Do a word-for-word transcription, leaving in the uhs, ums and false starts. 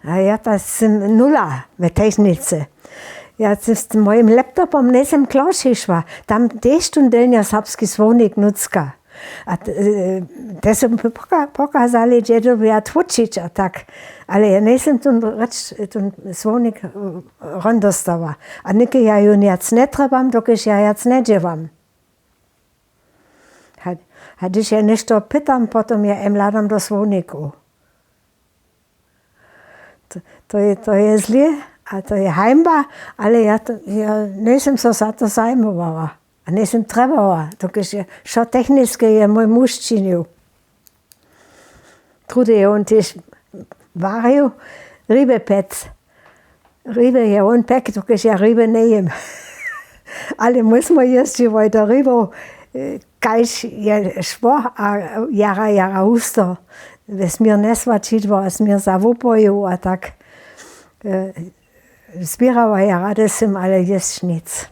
A ja ta sym nula w technice. Ja z tym mojim laptopom njejsym klorčišła. Tam tež tón delnjoserbski słownik nutřka. A te su pokazali, dźe to ja tłučić a tak. Ale ja njejsym tón słownik rondostała. A něke ja jón wjac njetrjebam, dokelž ja wjac njedźěłam. A hdyž ja něšto pytam, potom ja jem hladam do słownikow. To je zlě a to je hańba. Ale ja njejsym so za to zajmowała a njejsym trjebała, dokelž je wšo techniske je mój muž činił. Druhdy je wón tež warił, ryby pec. Ryby je wón pek, dokelž ja ryby njejěm. Ale mój smór jěsći wójto rybow, kaž je šło a jara jara husto. Wjesměr njesła čidło a směr za wupoju a tak. Zběrała ja rady sym ale jěsć nic.